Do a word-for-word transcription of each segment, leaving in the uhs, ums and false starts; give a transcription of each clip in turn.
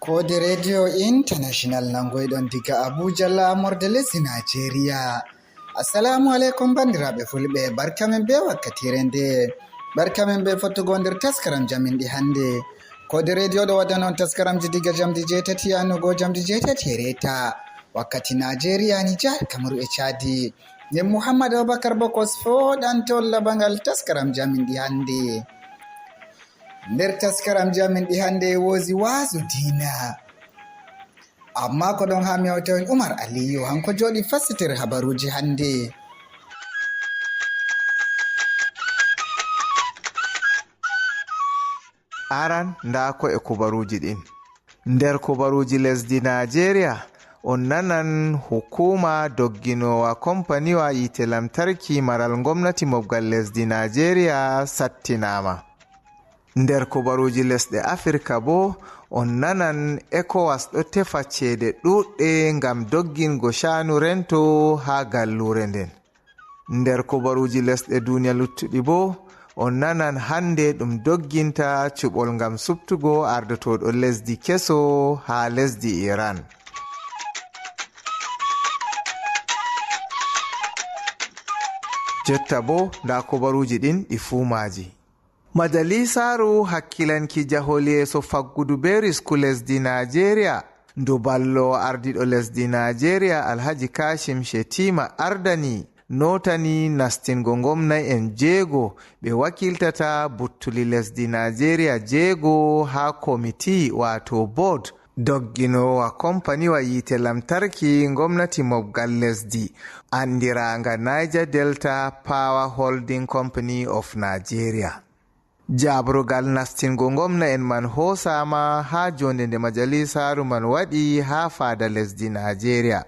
Koode Radio International nangoyɗon diga Abuja, laamorde lesdi Najeriya. Assalamu alaikum, banndiraaɓe Fulɓe, barka men be wakkatire nde. Barka men be fottugo nder taskaram jaminɗi hannde. Koode Radio ɗo wadda non taskaramji diga jamdi jeetati yanugo jamdi jeetati e reeta. Wakkati Najeriya, Nijar, Kamaru e Chadi. Nden Muhammad Abubakar Bokos foɗanto labangal taskaram jaminɗi hannde. Nder taskaram jaminɗi hannde e wozi waazu diina. Amma ko ɗon haa mi hawta en Umar Aliyu, hanko jooɗi fassitir habaruuji hannde. Aran, ndaa ko e kubaruuji ɗin. Nder kubaruuji lesdi Najeriya, on nanan hukuuma dogginoowa kompaniwa yiite lamtarki maral ngomnati mobgal lesdi Najeriya sattinaama. Nder kubaruuji lesɗe Afirka boo, on nanan ECOWAS ɗo tefa ceede ɗuuɗɗe ngam doggingo caanu rento haa galluure nden. Nder kubaruuji lesɗe duniya luttuɗi boo, on nanan hannde ɗum dogginta cuɓol ngam suɓtugo ardotooɗo lesdi keso haa lesdi Iran. Jotta boo, ndaa kubaruuji ɗin ɗi fuu maaji. Majalisaaru hakkilanki jahol yeeso faggudu be risku lesdi Najeriya, ndu ballo ardiɗo lesdi Najeriya Alhaji Kashim Shettima ardani, notani nastingo ngomna'en jeego ɓe wakiltata buttuli lesdi Najeriya jeego haa komiti, waato board, dogginoowa kompaniwa yiite lamtarki ngomnati mobgal lesdi, anndiraanga Niger Delta Power Holding Company of Nigeria. Jaabrgal nastingo ngomna'en man hoosaama haa joonde nde majalisaaru man waɗi haa faada lesdi Najeriya.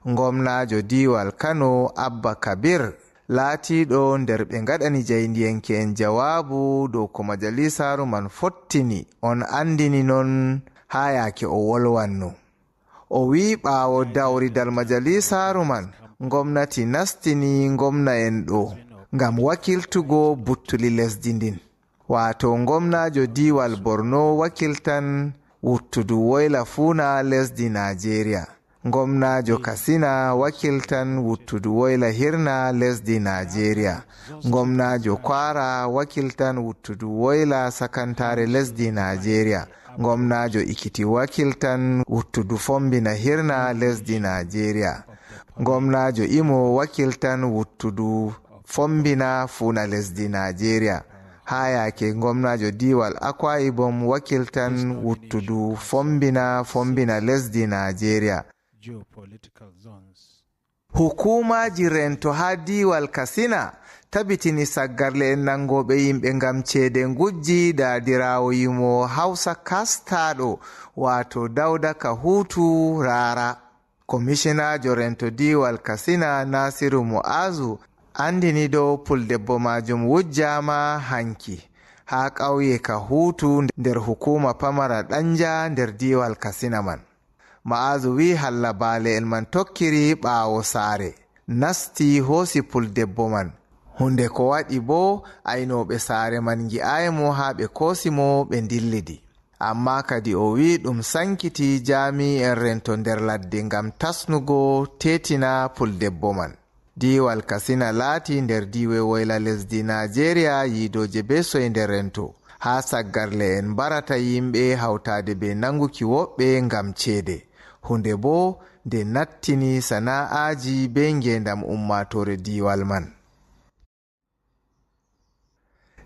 Ngomnaajo diiwal Kano, Abba Kabir, laatiiɗo nder ɓe ngaɗani jaayndiyanke'en jawaabu dow ko majalisaaru man fottini, on anndini non haa yaake o wolwanno. O wi'i ɓaawo dawridal majalisaaru man, ngomnati nastini ngomna'en ɗo ngam wakiltugo buttuli lesdi ndin. Waato ngomnaajo diiwal Borno wakiltan wuttudu woyla fuuna lesdi Najeriya. Ngomnaajo Katsina wakiltan wuttudu woyla hirna lesdi Najeriya. Ngomnaajo Kwara wakiltan wuttudu woyla sakantaare lesdi Najeriya. Ngomnaajo Ikiti wakiltan wuttudu fombina hirna lesdi Najeriya. Ngomnaajo Imo wakiltan wuttudu fombina fuuna lesdi Najeriya. Haa yaake ngomnaajo diiwal Akwa Ibom wakiltan wuttudu fombina fombina lesdi Najeriya. Hukuumaaji rento haa diiwal Katsina tabitini saggarle'en nangooɓe yimɓe ngam ceede ngujji daadiraawo yimoowo Hausa kastaaɗo, waato Dauda Kahutu Rara. Komishinaajo rento diiwal Katsina Nasiru Mu'azu anndini dow puldebbo maajum wujjaama hanki haa ƙauye Kahutu nder hukuuma pamara Danja nder diiwal Katsina man. Ma'azu wi'i hallabale'en man tokkiri ɓaawo saare, nasti hoosi puldebbo man. Hunde ko waɗi boo, aynooɓe saare man ngi'aay mo haa ɓe koosi mo ɓe ndillidi. Ammaa kadi o wi'i ɗum sankiti jaami'en rento nder ladde ngam tasnugo teetina puldebbo man. Diiwal Katsina laati nder diiwe woyla lesdi Najeriya yiidooje bee soynde rento, haa saggarle'en mbarata yimɓe hawtaade bee nanguki woɓɓe ngam ceede. Hunde boo nde nattini sana'aaji bee ngeendam ummaatoore diiwal man.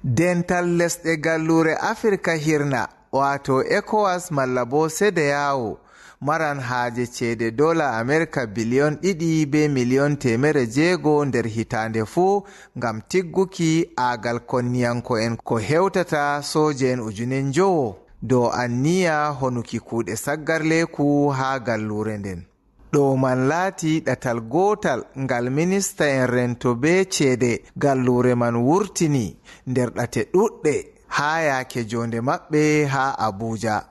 Dental lesɗe galluure Afirka Hirna, waato ECOWAS malla boo CEDEAO, maran haaje ceede dola Amerika biliyon ɗiɗi bee miliyon teemere jeego nder hitaande fuu ngam tigguki aagal konniyanko'en ko hewtata sooje'en ujune njowo dow anniya honuki kuuɗe saggarleeku haa galluure nden. Ɗo man laati ɗatal gootal ngal minista'en rento bee ceede galluure man wurtini nder ɗate ɗuɗɗe haa yaake joonde maɓɓe haa Abuja.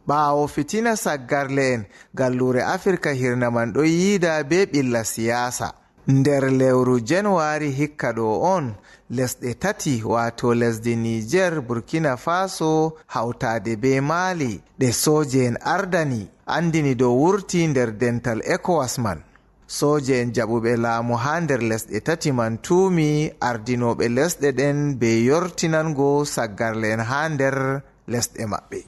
Ɓaawo fitina saggarle'en, galluure Afirka Hirna man ɗon yiida bee ɓilla siyaasa. Nder lewru Januwari hikka ɗo on, lesɗe tati, waato lesdi Niger, Burkina Faso, hawtaade bee Mali, ɗe sooje'en ardani, anndini dow wurti nder dental ECOWAS man. Sooje'en jaɓuɓe laamu haa nder lesɗe tati man tuumi ardinooɓe lesɗe ɗen bee yortinango saggarle'en haa nder lesɗe maɓɓe.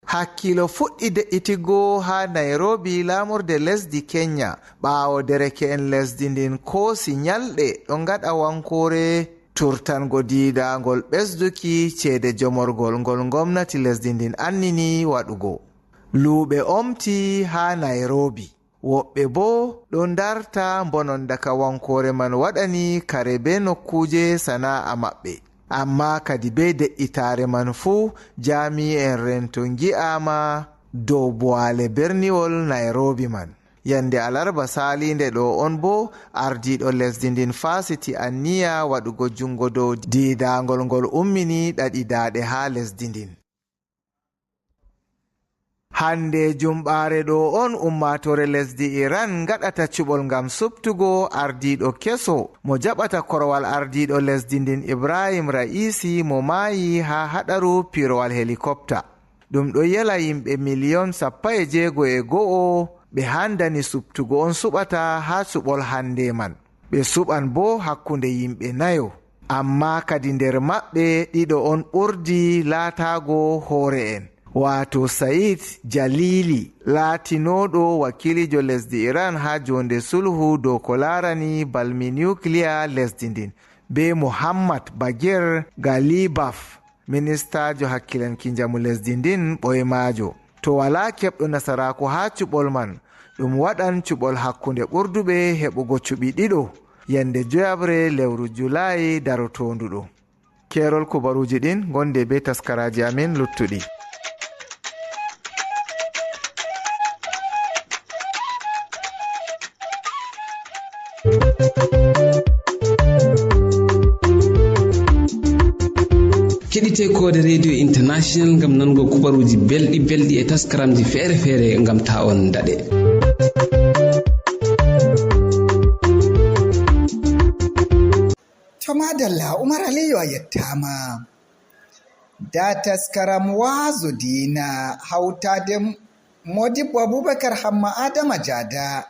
Hakkiilo fuɗɗi de'itigo haa Nairobi, laamorde lesdi Kenya, ɓaawo dereke'en lesdi ndin koosi nyalɗe ɗo ngaɗa wankoore turtango diidaangol ɓesduki ceede jomorgol ngol ngomnati lesdi ndin annini waɗugo. Luuɓe omti haa Nairobi. Woɓɓe boo ɗo ndarta mbononda ka wankoore man waɗani kare bee nokkuuje sana'a maɓɓe. Ammaa kadi bee de'itaare man fuu, jaami'en rento ngi'aama dow buwaale berniwol Nairobi man. Yande alarba saaliinde ɗo on boo, ardiiɗo lesdi ndin faasiti anniya waɗugo juŋngo dow diidaangol ngol ummini ɗaɗi daaɗe haa lesdi ndin. Hande jumɓaare ɗo on ummaatoore lesdi Iran ngaɗata cuɓol ngam suptugo ardiiɗo keso mo jaɓata korowal ardiiɗo lesdi ndin, Ibrahim Ra'isi, mo maayi haa haɗaru piirowal helikopta. Ɗum ɗo yela yimɓe miliyon sappo e jeego e go'o ɓe handani suptugo on suɓata haa cuɓol hande man. Ɓe suɓan boo hakkunde yimɓe nayo. Ammaa kadi nder maɓɓe ɗiɗo on ɓurdi laataago hoore'en, waato Sayid Jalili, laatinooɗo wakiiliijo lesdi Iran haa joonde sulhu dow ko laarani balmi nukliya lesdi ndin, bee Muhammad Bagir Galibaf, ministaajo hakkilanki njamu lesdi ndin ɓoymaajo. To walaa keɓɗo nasaraaku haa cuɓol man, ɗum waɗan cuɓol hakkunde ɓurduɓe heɓugo cuɓi ɗiɗo, yande joyaɓre lewru Julaay darotoondu ɗo. Keerol kubaruuji ɗin, ngonde bee taskaraaji amin luttuɗi. Keɗite Koode Radio International ngam nanugo kubaruuji belɗi belɗi e taskaramji feere feere ngam taa on daɗe. To madalla, Umar Aliyu a yettaama. Nda taskaram waazu diina hawtaade Modibbo Abubakar Hamma Adama Jada.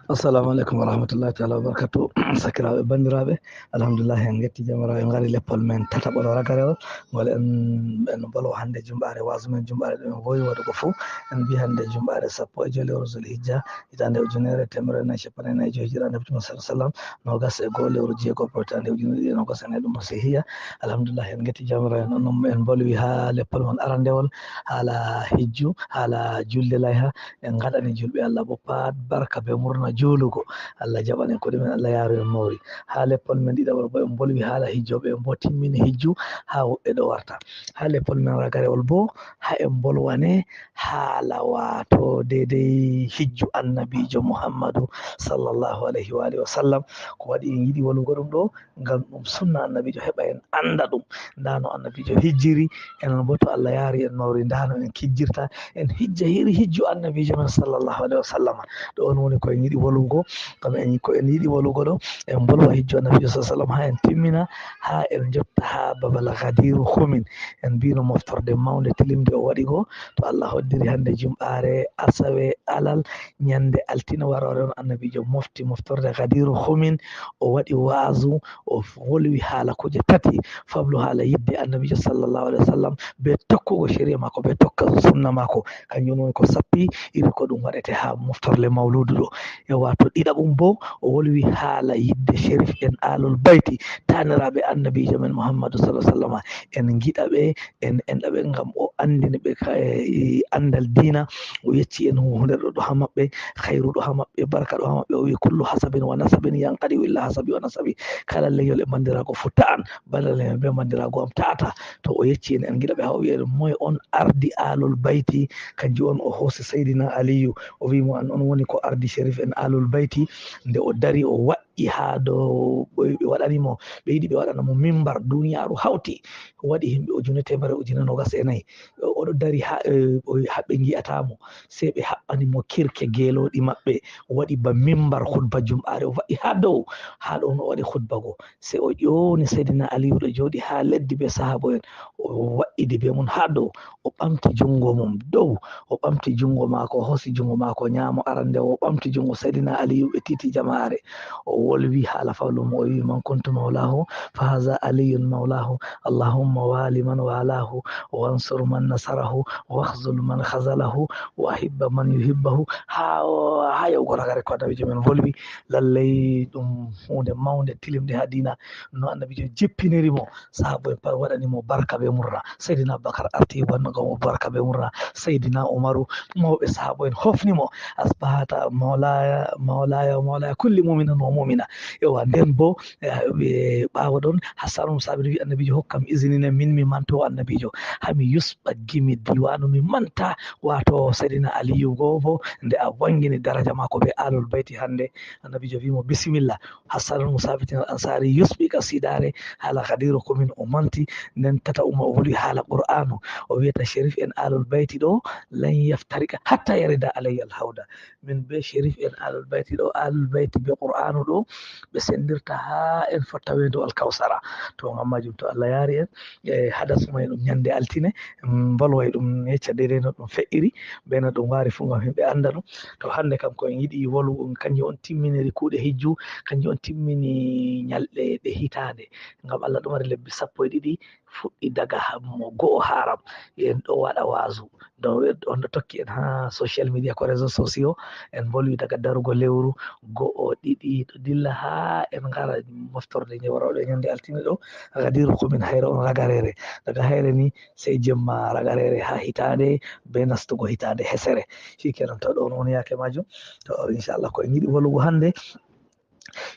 Assalamu alaikum wa rahmatullahi ta'ala wa barakatuh. Sakiraaɓe, banndiraaɓe, alhamdulillah, en ngetti Jawmiraawo, en ngari leppol men tataɓol ragarewol, ngol en, en mbolo hannde jumɓaare, waazu men jumɓaare ɗo en vowi waɗugo fuu. En mbi hannde jumɓaare sappo e joy lewru Zulhijja, hitaande ujunere e teemedere nayi e cappanɗe nayi e joy hijira, Annabi sallallahu alaihi wasallam, noogas e go'o lewru jeego hitaande ujunere ɗiɗi e noogas e nayi ɗum Masiihiya. Alhamdulillah, en ngetti Jawmiraawo, en, en, en mbolwi haa leppol man arandewol, haala hijju, haala julde layha, en ngaɗani julɓe Allah bo pat barka be murna juulugo. Allah jaɓan en koɗi men, Allah yaaru en mawri. Haa leppol men ɗiɗaɓol bo en mbolwi haala hijjooɓe, en bo timmini hijju haa woɓɓe ɗo warta. Haa leppol men ragarewol bo, haa en mbolwane haala waato deydey hijju Annabiijo Muhammadu sallallahu alayhi wa alihi wa sallam. Ko waɗi en yiɗi wolugo ɗum ɗo, ngam ɗum sunna Annabiijo, heɓa en annda ɗum. Ndaa no Annabiijo hijjiri, enen bo to Allah yaari en mawri, ndaa no en hijjirta, en hijja iri hijju Annabiijo men sallallahu alayhi wa sallam. Ɗo on woni ko en yiɗi wolugo, ngam en, ko en yiɗi wolugo ɗo, en mbolwa hijju Annabiijo sallallahu alayhi wa sallam, haa en timmina, haa en njotta haa babal Gadiiru Humin. En mbiino moftorde mawnde tilimnde o waɗi go, to Allah hoddiri hannde jumɓaare asawe alal, ñande altine waroore on Annabiijo mofti moftorde Gadiiru Humin, o waɗi waazu, o f-, wolwi haala kuuje tati, fablu haala yidde Annabiijo sallallahu alayhi wa sallam, be tokkugo shari'a maako, be tokka sunna maako, kanjum woni ko sappi iri ko ɗum waɗete haa moftorle mawluudu ɗo. E waato ɗiɗaɓum bo, o wolwi haala yidde Sherif en Aalul Bayti, taaniraaɓe Annabiijo men Muhammadu sallallahu alayhi wa sallam. En ngiɗa ɓe, en enɗa ɓe ngam o anndini ɓe ka, e, anndal diina, o yecci en huunde ɗo, ɗo haa maɓɓe, khayru ɗo haa maɓɓe, barka ɗo haa maɓɓe. O wi, "Kullu hasabin wa nasabin yanqadi illa hasabi wa nasabi." Kala leñol e banndiraago fuu ta'an, bana leñol be banndiraago am ta'ata. To o yecci en, en ngiɗa ɓe haa o wi en, "Moye on ardi Aalul Bayti?" Kanjum on o hoosi Seydina Aliyu, o wi mo, "An on woni ko ardi Sherif en Aalul Bayti." Nde o dari, o wa-, i haa dow, ɓe waɗani mo, ɓe yiɗi ɓe waɗana mo mimbar, duniyaaru hawti, o waɗi himɓe ujune teemere, ujune noogas e nayi. O Oɗo dari ha, eh, o, ha ɓe ngi'ata mo, sey ɓe haɓɓani mo kirke geelooɗi maɓɓe, o waɗi ba mimbar khutba jum'aare, o va'i ha dow, ha ɗon o waɗi khutba go. Sey o ƴooni Seydina Aliyu ɗo jooɗi ha leddi be sahaabo en, o wa'idi be mum ha dow, o ɓamti jungo mum dow, o ɓamti jungo maako, o hoosi jungo maako nyaamo arandewo, o ɓamti jungo Seydina Aliyu, ɓe titi jama'aare. O wolwi haala fawlu mo, o wi'i, "Man kuntu mawlahu, fa haza Aliyun mawlahu. Allahumma wali man walahu, wansur man nasarahu, wakhzul man khazalahu, wa ahibba man yuhibbahu." Ha, ha yahugo ragare ko Annabiijo men volwi. Lallay ɗum huunde mawnde, tilimnde ha diina. No Annabiijo jippiniri mo, sahaabo en pat waɗani mo barka be murna. Seydina Abubakar arti wannugo mo barka be murna. Seydina Umaru, mawɓe sahaabo en hofni mo. "Asbahata mawlaya, mawlaya, mawlaya kulli mu'minin wa mu'mina." Ewa, nden bo, eh, ɓe ɓaawo ɗon, Hassan Sabit wi, "Annabiijo hokkam izini ne, min mi manto Annabiijo. Ha mi yusɓa gimi diwaanu, mi manta." Wato Seydina Aliyu go bo, nde a wangini daraja maako be Alul Bayti hande, Annabiijo wi mo, "Bisimilla." Hassan Musabitin Al Ansari yusɓika sidaare, haala Khadiru ko min o manti, nden tata uma o woli haala Qur'aanu. O wiyata Sherif en Alul Bayti ɗo, "Lan yaftarika hatta yarida alayya al hawda." Min be Sherif en Alul Bayti ɗo, Alul Bayti be Qur'aanu ɗo, ɓe sendirta ha en fotta weendu Al Kawsara. To ngam majum, to Allah yaari en, e hadas mo e ɗum nyande altine, mm, mbolway ɗum, yecca deydey no ɗum fe'iri, be no ɗum waari fu ngam himɓe anda ɗum. To hande kam ko en yiɗi wolugo, kanjum on timminiri kuuɗe hijju, kanjum on timmini nyalɗe ɗe hitaande. Ngam Allah ɗum waɗi lebbi sappo e ɗiɗi, fuɗɗi daga ha-, mo go'o haram. En ɗo waɗa waazu. Donc, on ɗo tokki en ha social media ko réseaux sociaux. En mbolwi daga darugo lewru go'o, ɗiɗi, ɗo dilla ha en ngara moftorde nde waroɗe nyande altine ɗo. Gadiru ko min hayre on ragarere. Daga hayre ni sey jemma ragarere ha hitaande, be nastugo hitaande hesere. Shikenan, to ɗon woni yaake majum. To, inchallah, ko en yiɗi wolugo hande,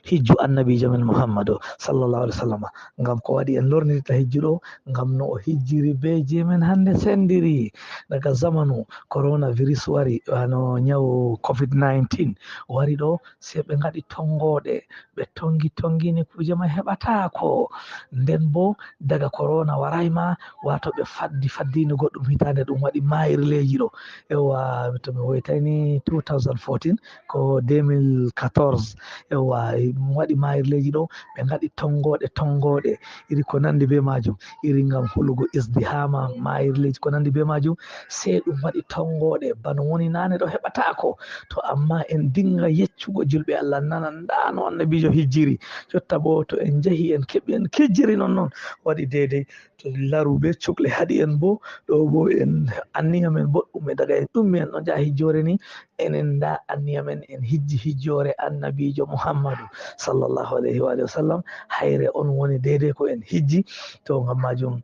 hijju Annabiijo men Muhammadu sallallahu alaihi wasallam. Ngam ko waɗi en lornirta hijju ɗo? Ngam no o hijjiri be je men hande sendiri. Daga zamanu coronavirus wari, wano nyawu covid nineteen wari ɗo, sey ɓe ngaɗi tonngoɗe, ɓe tongi tongini, kuuje mai heɓataako. Nden bo daga corona warai ma, wato ɓe faddi, faddini goɗɗum hitaande, ɗum waɗi mayirleji ɗo. Ewa, to mi woitani, two thousand fourteen ko deux mille quatorze. Ewa, ɗum waɗi mayirleji ɗo, ɓe ngaɗi tonngoɗe, tonngoɗe, iri ko nandi be majum, iri ngam hulugo izdihama, mayirleji ko nandi be majum, sey ɗum waɗi tonngoɗe, bano woni nane ɗo heɓataako. To amma en dinga yeccugo julɓe Allah nana, nda no Annabiijo hijjiri. Jotta bo to en njahi en keɓi en hijjiri non non, waɗi deydey. To laru be cukle haɗi en bo, ɗo bo en anniya men boɗɗum e daga en ɗummi en ɗo njaha hijjoore ni, enen nda anniya men en hijji hijjoore Annabiijo Muhammadu sallallahu alayhi wa alihi wa sallam, hayre on woni deydey ko en hijji. To ngam majum,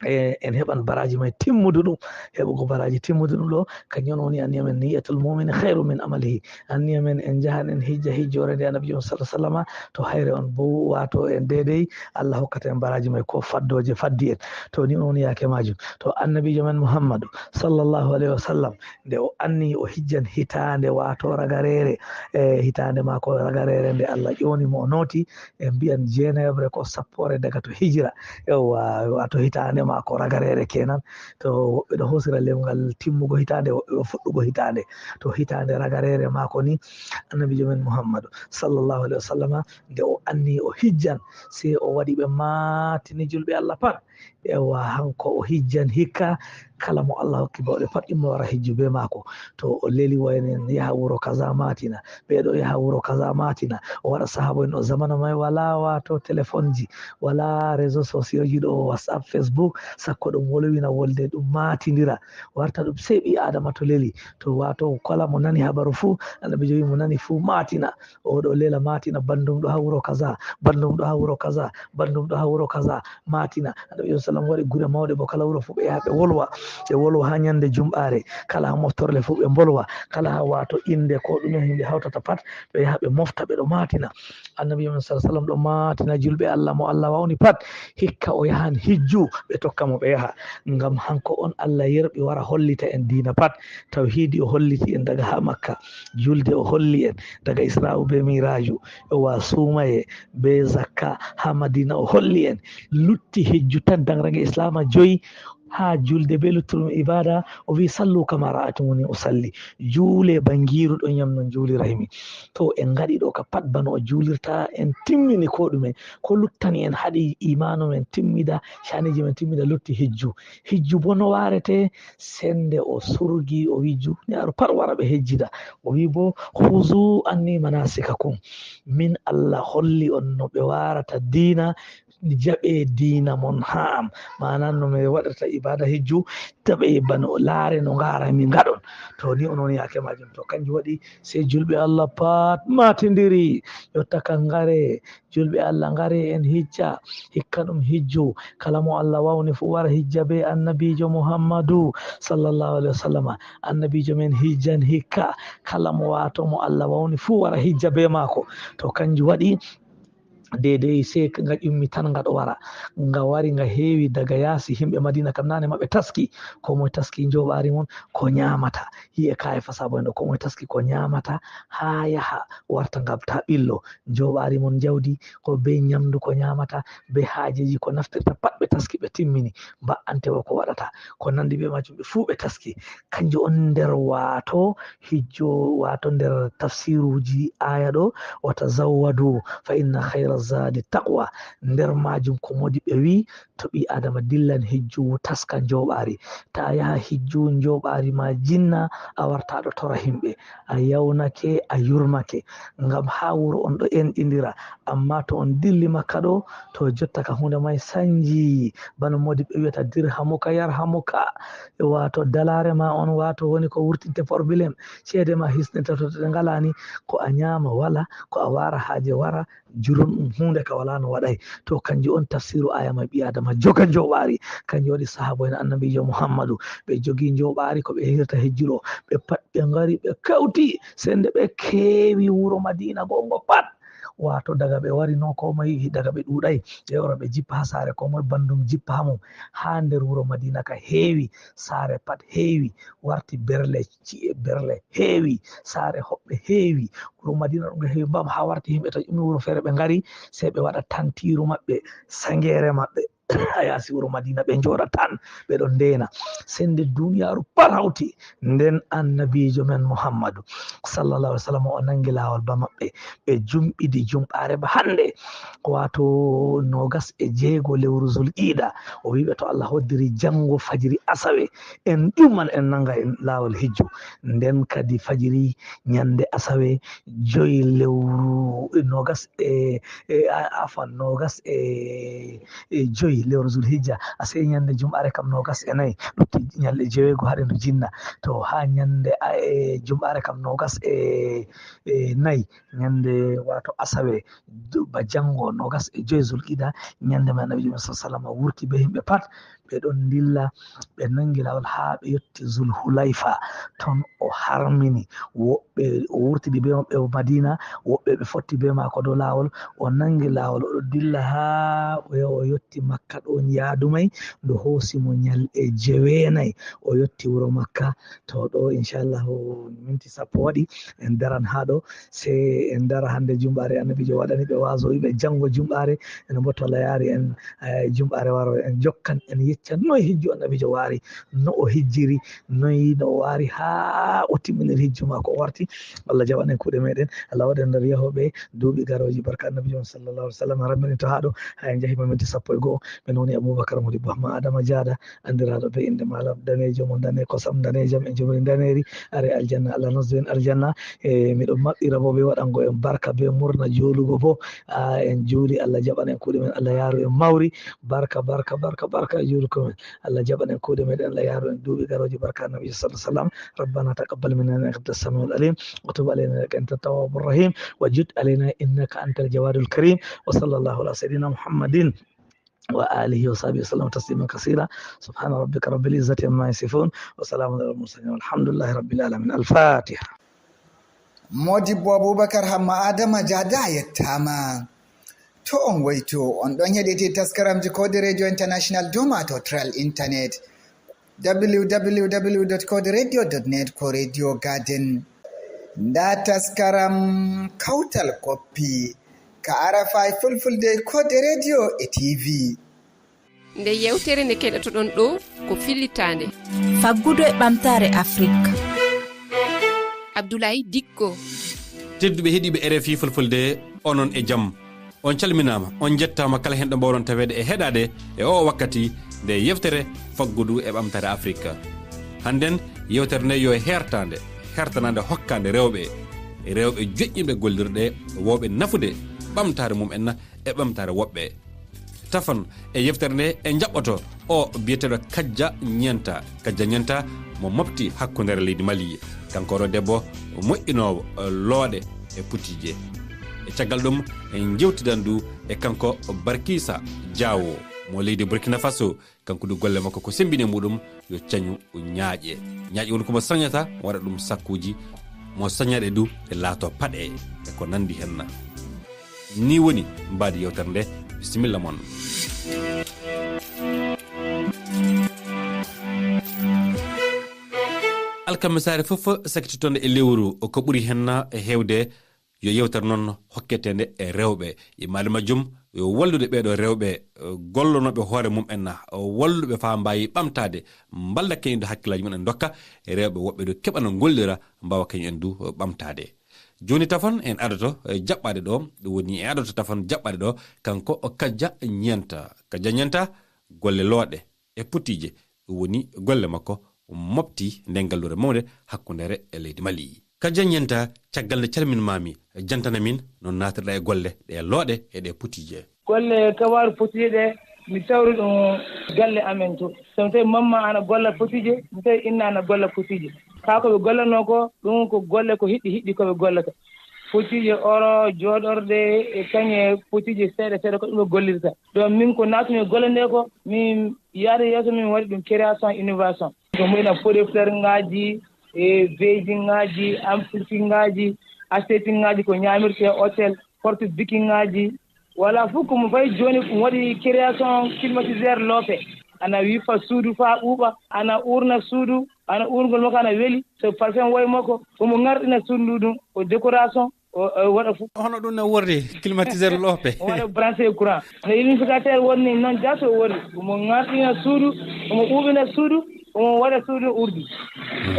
e, en heɓan baraji mai timmudu ɗum. Heɓugo baraji timmudu ɗum ɗo, kanjum on woni anniya men, "Niyatul mu'mini khairu min amalihi." Anniya men en njahan en hijja hijjoore nde Annabiijo sallallahu alayhi wa sallama, to hayre on bo wato en deydey, Allah hokkata en baraji mai ko faddoje faddi en. To ni on woni yaake majum. To Annabiijo men Muhammadu sallallahu alayhi wa sallam, nde o anni o hijjan hitaande wato ragarere, e, hitaande maako ragarere nde Allah ƴoni mo o noti, en mbiyan jeenayoɓre ko sappoore daga to hijira. Ewa, wato hitaande maako ragarere kenan. To woɓɓe ɗo hosira lemgal timmugo hitaande, woɓɓe ɗo fuɗɗugo hitaande. To hitaande ragarere maako ni, Annabiijo men Muhammadu sallallahu alayhi wa sallama, nde o anni o hijjan, sey o waɗi ɓe matini julɓe Allah pat. Ewa, hanko o hijjan hikka, kala mo Allah hokki bawɗe pat, imma wara hijju be maako. To o leli wayne en yaha wuro kaza matina, ɓe ɗo yaha wuro kaza matina. O waɗa sahabo en, o zamana mai wala wato telefonji, wala réseaux sociaux ji ɗo, WhatsApp, Facebook, sakko ɗum wolwina wolde, ɗum matindira. Warta ɗum sey ɓi Adama to leli. To wato kala mo nani habaru fu, Annabiijo wi mo nani fu matina. O ɗo lela matina, bandum ɗo ha wuro kaza, bandum ɗo ha wuro kaza, bandum ɗo ha wuro kaza, matina. Annabiijo sallam waɗi gure mawɗe bo, kala wuro fu ɓe yaha ɓe wolwa, ɓe wolwa ha nyande jumɓare, kala ha moftorle fu ɓe mbolwa, kala ha wato inde ko ɗume himɓe hawtata pat, ɓe yaha ɓe mofta, ɓe ɗo matina. Annabiijo men sallallahu alayhi wa sallam ɗo matina julɓe Allah mo Allah wawni pat, hikka o yahan hijju, ɓe tokka mo ɓe yaha. Ngam hanko on Allah yerɓi wara hollita en diina pat. Tawhidi o holliti en daga ha Makka, julde o holli en daga Isra'u be Miraju, o wa sumaye be zakka ha Madina o holli en. Lutti hijju tan, dangrage Islama joyi, haa julde bee luttuɗum ibaada, o wi'i, "Sallu kama ra'aytumuni usalli." Juule ba ngiiruɗon yam no njuuliraymi. To en ngaɗi ɗo ka pat bano o juulirta, en timmini ko ɗume. Ko luttani en haɗi imaanu men timmida, caaniiji men timmida, lutti hijju. Hijju bo no waarete, sende o surgi, o wi'i juulniyaaru pat wara ɓe hejjida. O wi'i bo, "Khuzu anni manasikakum." Min Allah holli on no ɓe waarata diina, jaɓe diina mon haa am. Maana no mi waɗirta ibaada hijju, taɓe bano laare no ngaara mi ngaɗon. To ni on woni yaake maajum. To kanjum waɗi sey julɓe Allah pat matindiri. Yotta ka ngare, julɓe Allah ngare en hijja, hikka ɗum hijju. Kala mo Allah wawni fu wara hijja be Annabiijo Muhammadu sallallahu alaihi wasallama. Annabiijo men hijjan hikka. Kala mo waato mo Allah wawni fu wara hijja be maako. To kanjum waɗi, deydey sey nga ƴummi tan nga ɗo wara. Nga wari nga heewi daga yaasi, himɓe Madiina kam naane maɓɓe taski, ko moy taski njooɓaari mum, ko nyaamata. Yi'e kaa'e fa saabo en ɗo, ko moy taski ko nyaamata haa yaha warta ngam ta ɓillo. Njooɓaari mum njawdi, ko bee nyamdu ko nyaamata, bee haajeeji ko naftirta pat ɓe taski ɓe timmini. Ba'anteewo ko waɗata, ko nandi bee maajum ɓe fuu ɓe taski. Kanjum on nder waato hijjo, waato nder tafsiruuji aaya ɗo, "Wa tazawwadu fa inna khayra zadi taqwa." Nder maajum ko moodi ɓe wi'i, to ɓii Aadama dillan hijju taska njooɓaari. Ta yaha hijju njooɓaari ma jinna, a warta ɗo tora himɓe. A yawnake, a yurmake. Ngam haa wuro on ɗo enɗindira. Ammaa to on dilli Makka ɗo, to jotta ka huunde may sanji. Bano moodi ɓe wi'ata, "Dirhamuka yarhamuka." Waato dalaare ma on, waato woni ko wurtinte problème. Ceede ma hisninte to ɗe ngalaa ni, ko a nyaama wala, ko a waara haaje wara, julon ɗum huunde ka wala no waɗay. To kanjum on tafsiru aaya may ɓii Aadama joga njooɓaari. Kanjum waɗi sahaabo en Annabiijo Muhammadu, ɓe jogi njooɓaari ko ɓe hirta hijju ɗo. Ɓe pat ɓe ngari, ɓe kawti, sende ɓe keewi wuro Madiina gongo pat. Waato daga ɓe wari no ko moy, daga ɓe ɗuuɗay, ɓe wara ɓe jippa haa saare, ko moy bandum jippa haa mum. Haa nder wuro Madiina ka heewi, saare pat heewi, warti berle, ci'e berle heewi, saare hoɓɓe heewi. Wuro Madiina ɗum ɗo heewi mbam haa warti yimɓe to ƴummi wuro feere ɓe ngari, sey ɓe waɗa tantiiru maɓɓe, sangeere maɓɓe. Haa yaasi wuro Madiina ɓe njooɗa tan, ɓe ɗon ndeena. Sende duniyaaru pat hawti, nden Annabiijo men Muhammadu sallallahu alaihi wasallam o nangi laawol ba maɓɓe, ɓe jumɓidi jumɓaare ba hannde, waato noogas e jeego lewru Zulqiida. O wi'i ɓe, to Allah hoddiri, janngo fajiri asawe, en ƴumman, en nanga en laawol hijju. Nden kadi fajiri ñande asawe, joy lewru, e, noogas e, e, a-, afwan, noogas e, e joy lewru Zulhijja, a sey ñande jumɓaare kam noogas e nayi, lutti ñalɗe jeweego haa ɗe ndu jinna. To haa ñande a-, e jumɓaare kam noogas e, e nayi, ñande waato asawe, du-, ba janngo noogas e joy Zulqiida, ñande may Annabiijo men sallallahu alaihi wasallam wurti be himɓe pat, ɓe ɗon ndilla, ɓe nangi laawol haa ɓe yotti Zulhulayfa. Ton o harmini woɓɓe, o wurtidi be maɓɓe Madiina, woɓɓe ɓe fotti be maako dow laawol. O nangi laawol, o ɗo dilla haa o yahi o yotti Makka ɗon yaadu may, ndu hoosi mo ñalɗe jeweenayi. O yotti wuro Makka. To ɗo, inchallahu, minti sappo waɗi, en daran haa ɗo. Sey en dara hannde jumɓaare Annabiijo waɗani ɓe waazo, o wi'i ɓe janngo jumɓaare, ene mboto Allah yaari en, eh, jumɓaare waro, en jokkan, en yeccan noy hijju Annabiijo waari, no o hijjiri, noy no o waari haa o timminiri hijju maako o warti. Allah jaɓan en kuuɗe meɗen, Allah waɗa en nder yahooɓe duuɓi garooji barka Annabiijo on sallallahu alaihi wasallam. Rammiɗen to haa ɗo, haa en njahi ma minti sappo e go'o. Min woni Abubakar Modibo Hamma Adama Jaada, anndiraaɗo be innde Malam Daneejo mo Ndane kosam ndaneejam e njumri ndaneeri. Are aljanna, Allah nasdu en aljanna. E miɗo maɓɓira bo be waɗango en barka be murna juulugo bo. A, en juuli, Allah jaɓan en kuuɗe men, Allah yaaru en mawri. Barka, barka, barka, barka e juuluko men. Allah jaɓan en kuuɗe meɗen, Allah yaaru en duuɓi garooji barka Annabi sallallahu alaihi wasallam. ربنا تقبل منا إنك أنت السميع العليم وتب علينا إنك أنت التواب الرحيم وجد علينا إنك أنت الجواد الكريم وصلى الله على سيدنا محمد وآله وصحبه وسلم تسليما كثيرا. سبحان ربك رب العزة عما يصفون وسلام على المرسلين والحمد لله رب العالمين. الفاتحة. Modibbo Abubakar Hamma Adama Jaada a yettaama. To on woyto, on ɗon heɗiti taskaramji Koode Radio International dow mato tral internet, www.koderadio.net ko Radio Garden. Nda taskaram Kawtal Koppi ka Arafai Fulfulde Koode Radio e T V. Nde yewtere nde keɗotoɗon ɗo ko fillitaande. Faggudu e ɓamtaare Afrik. Abdoulaye Dikko. Tedduɓe heɗiiɓe R F I Fulfulde, onon e jam. On calminaama, on njettaama kala heen ɗo mbaawɗon taweede e heɗaade e oo wakkati nde yewtere Faggudu e ɓamtaare Afrik. Hannden yewtere nde yo e hertaande, hertanaande hokkaande rewɓe, rewɓe joƴƴinɓe gollirɗe, woowɓe nafude ɓamtaare mum en e ɓamtaare woɓɓe. Tafon e yewtere nde e jaɓɓoto o biyeteeɗo Kajja Ñenta. Kajja Ñenta mo mofti hakkundeere leydi Mali. Kanko o debbo moƴƴinoowo, eh, looɗe e putiije. E caggal ɗum, en jewtidan du e kanko Barkisa Diawo mo leydi Burkina Faso. Kanko du golle makko ko semmbine muɗum yo cañu ñaaƴe. Ñaaƴe woni ko mo sañata, waɗa ɗum sakkuuji, mo sañaɗe du e laato paɗe e ko nanndi henna. Ni woni mbaadi yewtere nde, bisimilla mon. Alkamisaare fof sakkitonde e lewru ko ɓuri henna e heewde yo yewtere noon hokketeende e rewɓe. Yimmaade majjum yo wallude ɓeeɗo rewɓe, eh, gollonooɓe hoore mum en, eh, walluɓe faa mbaawi ɓamtaade, mballa kañum du hakkillaaji mum en, ndokka rewɓe woɓɓe du keɓa no ngollira, mbaawa kañum en du, eh, ɓamtaade. Jooni tafon en adoto, eh, jaɓɓaade ɗo, ɗum woni en adoto tafon jaɓɓaade ɗo, kanko o Kajja Ñenta. Kajja Ñenta, golle looɗe e putiije, ɗum woni golle makko mofti nde ngalluure mawnde hakkundeere e leydi Mali. Kajja Ñenta, caggal nde calminmaami, jantana min no naatirɗa e golle ɗe looɗe e ɗe putiije. Golle kawaaru putiije ɗe, mi tawri ɗum galle amen to. So mi tawi mamma ana golla putiije, mi tawi inna ana golla putiije. Kaa ko ɓe gollanoo ko, ɗum ko golle ko hiɗɗi hiɗɗi ko ɓe gollata. Putiije oro, jooɗorɗe, e kañe putiije seeɗa seeɗa ko ɗum ɓe gollirta. Ɗon min ko naatumi e golle nde ko, min yaade yeeso min waɗi ɗum création innovation. Ko mumen fodde fleur ngaaji, e veiding ngaaji, amplifier ngaaji, aesthetic ngaaji ko ñaamirte, hôtel, porte biki ngaaji. Wala fof ko mo fayi jooni ko waɗi création climatiseur loope. Ana wifa suudu faa ɓuuɓa, ana uurna suudu, ana uurngol makko ana weli. So parfum woy makko, omo ŋarɗina suudu ndu ɗum, o décoration, o, o waɗa fof. Hono ɗum no worri, climatiseur loope? O waɗa branché courant. No humidificateur wonni noon, jaso o worri. Omo ŋarɗina suudu, omo ɓuuɓina suudu, omo waɗa suudu urdi.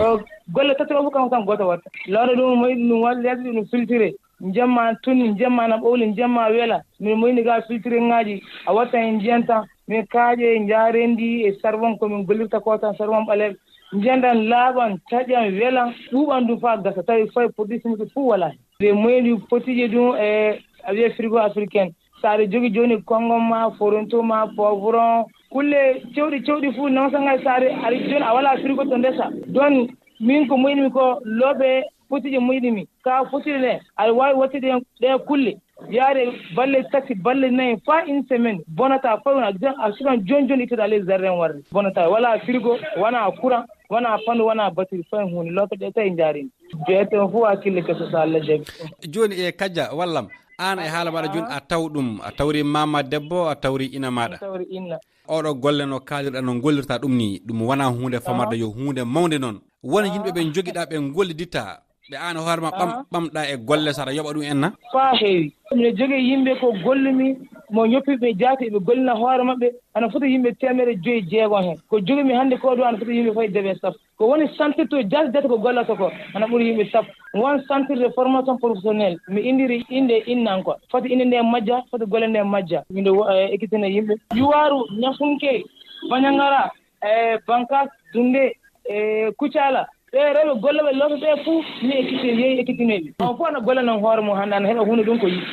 O golle tati o fof kanko tan gooto waɗta. Looɗe ɗum, mo yiɗi ɗum waɗa, leydi ɗum filtré. Njemma tun, njemma na ɓowli, njemma wela. Min moyni ga filtré ŋaaji, a watta hen njiyan tan. Min kaaƴe, njaarendi e sarwon ko min gollirta ko tan, sarwon ɓaleeɓe. Njandan laaɓan, taƴan, welan, ɓuuɓan ɗum faa gasa, tawi fay produit chimique fof walaa hen. Ɓe moyni potiiji ɗum e, a wiya frigo africaine. So aɗa jogii jooni konngol ma, foronto ma, poivron, kulle cewɗi, cewɗi fof, non, so ngal so aɗa, aɗa jooni a walaa frigo to ndesa. Ɗon min ko moyni mi ko loope potiiji moyni mi. Ka potiiji ɗe, aɗa waawi wattude ɗe, ɗe kulle. Yaade balle tati, balle nayi, faa une semaine, bonata fay wona, a sukan jooni jooni ittude ley jardin warde. Bonata, wala frigo, wona courant, wona panneau, wona batterie, fay huunde. Loope ɗe tawi njaarimi. Jeeto fof hakkille keso so Allah jaɓi. Jooni e Kajja, wallam, aan e haala maɗa jooni, a taw ɗum, a tawri mama debbo, a tawri ina maɗa. Tawri inna. Oɗo golle no kaalirɗa, no gollirta ɗum ni, ɗum wona huunde famarde, yo huunde mawnde noon. Won yimɓe ɓe njogiɗa, ɓe golliditta, ɓe aan hoore ma ɓam-, ɓamɗa e golle, so aɗa yoɓa ɗum en na? Faa heewi. Miɗo jogii yimɓe ko gollumi, mo ñoppi ɓe jaati, ɓe gollina hoore maɓɓe, ana foti yimɓe teemedere joyi jeegom heen. Ko jogimi hannde ko ɗo ana foti yimɓe fay debe sappo. Ko woni santirto jaati jaati ko gollata ko, ana ɓuri yimɓe sappo. Won centre de formation professionnelle, mi inndiri innde innanko. Foti innde nde majja, foti golle nde majja. Miɗo wo-, eh, ekkitina yimɓe. Yuwaaru, Ñafunke, Bañangara, eh, Bankas, Dunde, eh, Kucala. Ɓe rewɓe golle ɓe loope ɓe fuu, mi ekkitin, yehi ekkitinɓe. On fof ana golla noon hoore mum hannde, ana heɓa huunde ɗum ko yiɗi.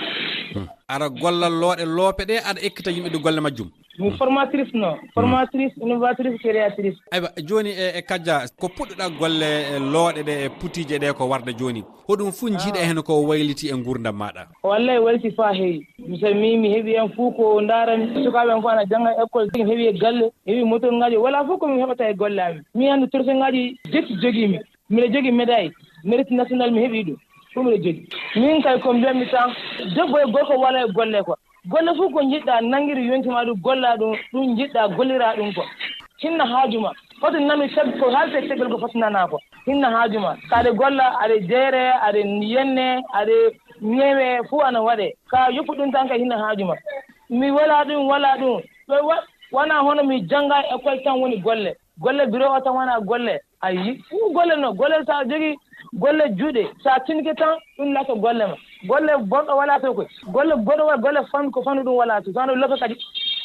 Hmm. Aɗa golla looɗe loope ɗe, aɗa ekkita yimɓe ɗi golle majjum. Mi formatrice no, hmm, formatrice, innovatrice, créatrice. Aywa, jooni e, e Kajja, ko puɗɗoɗa golle e looɗe ɗe, e putiije ɗe ko warde jooni? Hoɗum fof njiiɗa heen ko wayliti e nguurndam maɗa? Wallay wayliti faa heewi. Mi so mi, mi heɓi heen fof ko ndaarami. Sukaaɓe am fof ana jannga école, mi heɓi e galle, mi heɓi motorŋaaji. Wala fof ko mi heɓata e golle amen. Mi hannde trophée ŋaaji jetti jogii mi. Miɗo jogii médaille, mérite national mi heɓi ɗum. Fof miɗo jogii. Min kay ko mbiyatmi tan, debbo e gorko wala e golle ko. Golle fof ko njiɗɗa nanngiri yonki ma ɗum, golla ɗum, ɗum njiɗɗa gollira ɗum ko. Hinna haaju ma. Foti nanu caggal ko haalte caggal ko foti nana ko. Hinna haaju ma. Ka aɗa golla, aɗa jeere, aɗa yenne, aɗa ñeewe, fof ana waɗe. Ka yoppu ɗum tan ka hinna haaju ma. Mi wala ɗum, wala ɗum. Ɗo wa-, Wona hono mi jannga e école tan woni golle. Golle bureau o tan wona golle. A yi, ɗum golle no, golle sa jogi golle juuɗe, sa tinke tan, ɗum lato golle ma. Golle bonɗo wala to koy. Golle goɗɗo wa-, golle fannu ko fannu ɗum wala to. Tan lope kadi.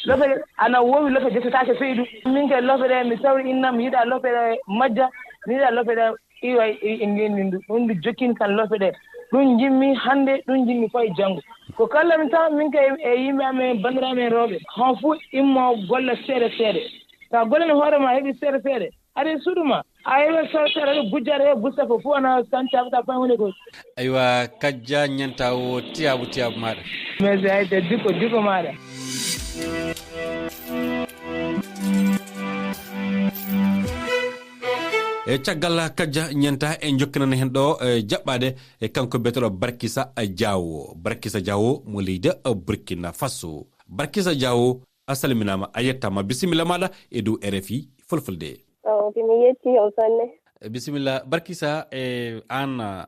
Lope ana wowi lope jottatake feydu. Min ke lope ɗe, mi tawri innam yiɗa lope ɗe majja, mi yiɗa lope ɗe iwa e, e ngenndi ndu. Ɗum ndu jokkin kan lope ɗe. Ɗum jimmi hannde, ɗum jimmi koye janngo. Ko kallami tan, min ke e yimɓe amen, banndiraaɓe amen rewɓe. Hon fuu immo golle seeɗa seeɗa. Sa gollani hoore ma heɓi seeɗa seeɗa. Aɗa e suudu ma. A yewe sere sere, aɗa gujjata he busta ko fof ana tan caɓata pay woni ko. Aywa, Kajja Ñanta o tiyaabu tiyaabu maaɗa. Mais ay de diko diko maaɗa. E caggal Kajja Ñanta e jokkinana hen ɗo, e jaɓɓaade e kanko biyeteɗo Barkisa Diawo. Barkisa Diawo mo leydi Burkina Faso. Barkisa Diawo, a salminaama, a yettaama. Bisimilla maaɗa e dow R F I Fulfulde. Awa, mi yetti on sanne. E, bisimilla. Barkisa, e, aan, a,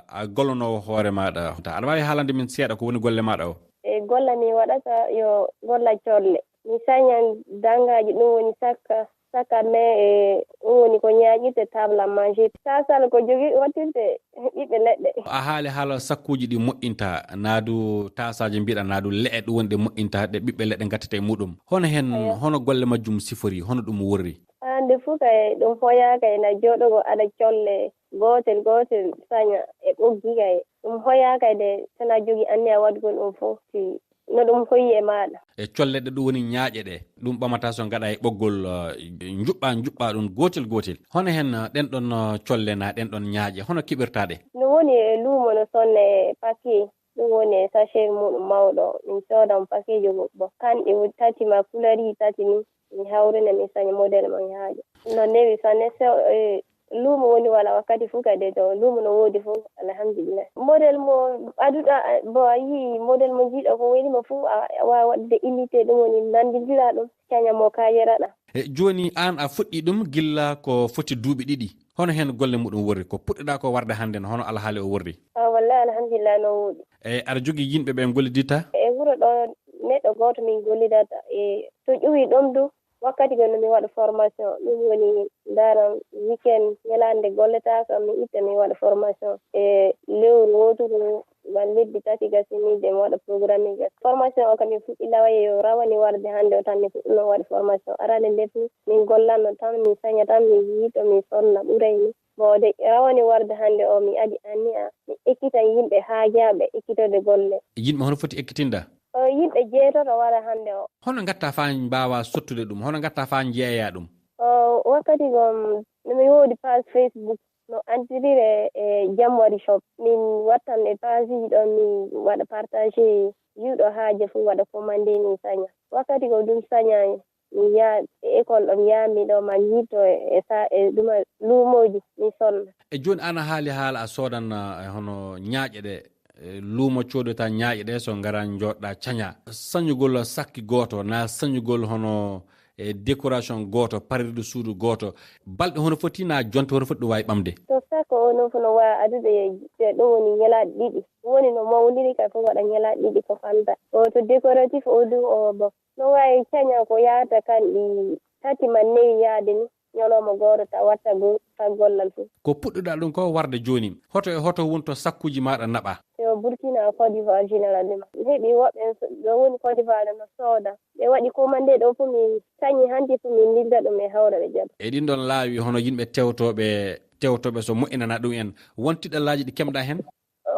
a gollonoowo hoore maaɗa. Aɗa waawi haalande min seeɗa ko woni golle maaɗa o? E, golle mi waɗata yo golla colle. Mi sañan dangaaji, ɗum woni sakka, sakka, mais, e, ɗum woni ko ñaaƴirte table à manger. Taasal ko jogi wattirte ɓiɓɓe leɗɗe. A haali haala sakkuuji ɗi moƴƴinta, naa du taasaaje mbiɗa, naa du leɗɗe ɗum woni ɗe moƴƴinta, ɗe ɓiɓɓe leɗɗe ngattata e muɗum. Hono heen, hono golle majjum sifori, hono ɗum worri? Hannde fuu kay ɗum hoyaaka e na jooɗogo aɗa colle gootel gootel saña e ɓoggi kay. Ɗum hoyaaka e de so na jogi anniya waɗugol ɗum fof si no ɗum hoyi e maaɗa. E colle ɗe ɗum woni ñaaƴe ɗe, ɗum ɓamata so ngaɗa e ɓoggol, eh, njuɓɓa, njuɓɓa ɗum gootel gootel. Hono heen, eh, ɗen ɗon, eh, colle na ɗen ɗon ñaaƴe, hono keɓirta ɗe? No woni e luumo no sonne e paquet, ɗum woni e sachet muɗum mawɗo, min soodan paquet jo goɗɗo. Kanɗi tati ma kulari tati ni, mi hawrina mi saña model mo mi haaja. No newi sanne so, eh, luumo woni wala wakkati fuu kadi to luumo no woodi fuu, alhamdulillah. Model mo aduɗa, eh, bo a yii model mo jiiɗa ko weli mo fuu, a, a waawa waɗude imité, ɗum woni nanndindira ɗum, caña mo kayeraɗa. E jooni aan a fuɗɗi ɗum gilla ko foti duuɓi ɗiɗi. Hono heen golle muɗum worri? Ko puɗɗiɗa ko warde hannde no, hono alhaali o worri? Ah, wallahi alhamdulillah no woodi. E aɗa jogii yimɓe ɓe ngollidita? E wuro ɗo neɗɗo gooto min gollidata. E to ƴuwi ɗum du, wakkati goo no mi waɗa formation, ɗum woni ndaran weekend, ñalaande golletaako, mi itta mi waɗa formation. E lewru wooturu, wan lebbi tati gasiniiɗi mi waɗa programme gasii. Formation o kam mi fuɗɗi lawaye yo rawani warde hannde o tan mi fuɗɗuno waɗa formation. Arande nder ni min gollanno tan, min saña tan, min yiito, min sonna ɓuray ni. Bon, de rawani warde hannde o mi adi anniya mi ekkitan yimɓe haajaaɓe ekkitorde golle. Yimɓe hono foti ekkitinda? O yimɓe jeetato wara hannde o. Hono ngatta faa mbaawa sottude ɗum? Hono ngatta faa njeeya ɗum? O wakkati goo no mi woodi page Facebook no antirire e January Shop. Min wattan e page ji ɗon min waɗa partage, yiwɗo haaje fuu waɗa commande min saña. Wakkati goo ɗum sañaani. Mi yaha e école ɗo, mi yaha mi ɗo ma yiito e, e sa-, e ɗuma luumooji, mi sonna. E jooni aan a haali haala a soodan, eh, hono ñaaƴe ɗe, eh, luumo coodata ñaaƴe ɗe, so ngara njooɗɗa caña. Sañugol sakki gooto, na sañugol hono, eh, décoration gooto, parirde suudu gooto. Balɗe hono foti na jonte hono foti ɗum waawi ɓamde? To sakko o no fof no waawi adude e, e ɗum woni ñalaaɗe ɗiɗi. Ɗum woni no mawndiri kay fof waɗa ñalaaɗe ɗiɗi ko fanta. O to décoratif o du o bo. No waawi caña ko yahata kanɗi tati ma nayi yaade ni, ñalawma gooto ta watta go-, ta gollal fof. Ko puɗɗuɗaa ɗum ko warde jooni, hoto e hoto woni to sakkuuji maaɗa naɓaa? Yo Burkina, Côte d'Ivoire, Général Lima. Mi heɓii woɓɓe so-, ɗo woni Côte d'Ivoire no sooda. Ɓe waɗi commande ɗo fof mi sañi hanti fof mi ndilla ɗum e hawra ɓe jaɓa. E ɗin ɗon laawi hono yimɓe tewtooɓe, tewtooɓe so moƴƴinana ɗum en, won tiɗallaaji ɗi kemɗaa heen?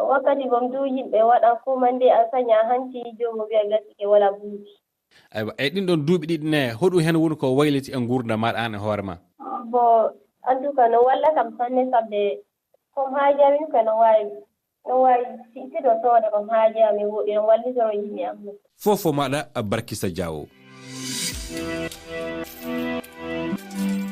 Wakkati gom du yimɓe waɗa commande a saña hanti joomu wiya gasike wala buubi. Aywa, e ɗin ɗon duuɓi ɗiɗi ne, hoɗum heen woni ko wayliti e nguurndam maaɗa aan e hoore ma? Bon, en tout cas, no walla kam sanne, sabde ko mi haajami ko no waawi, no waawi si, si ɗo sooda ko mi haajami woɗi, no wallitoro yimɓe am. Fof fof maaɗa, Barkisa Diawo.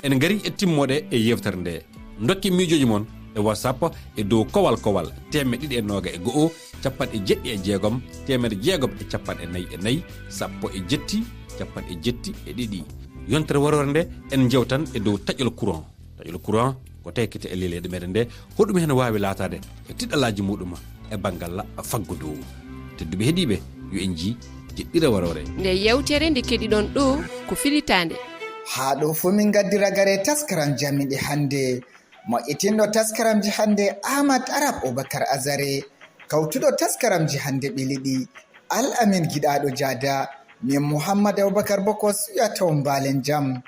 En ngari e timmoɗe e yewtere nde. Ndokke miijooji mon e WhatsApp e dow kowal kowal teemeɗɗe ɗiɗi e nooga e go'o, capanɗe jeɗɗi e jeegom, teemedde jeegom e capanɗe nayi e nayi, sappo e jetti, capanɗe jetti e ɗiɗi. Yontere warore nde en jewtan e dow taƴol courant. Taƴol courant ko tekkete e leyɗe meɗen nde, hoɗum heen waawi laataade e tiɗalaaji muɗum e banngal faggudu. Tedduɓe heɗiiɓe, yo en njii Jiɗɗire warore. Nde yewtere nde keɗiɗon ɗo ko filitaande. Haa ɗo fuu min ngaddi ragare taskaram jaminɗe hannde. Moƴƴitinɗo taskaramji hannde Ahmad Arab Obakar Azare. Kawtuɗo taskaramji hannde ɓiliɗi Al Amin Giɗaaɗo Jaada. Min Muhammad Abubakar Bokos wiyata on mbaalen jam.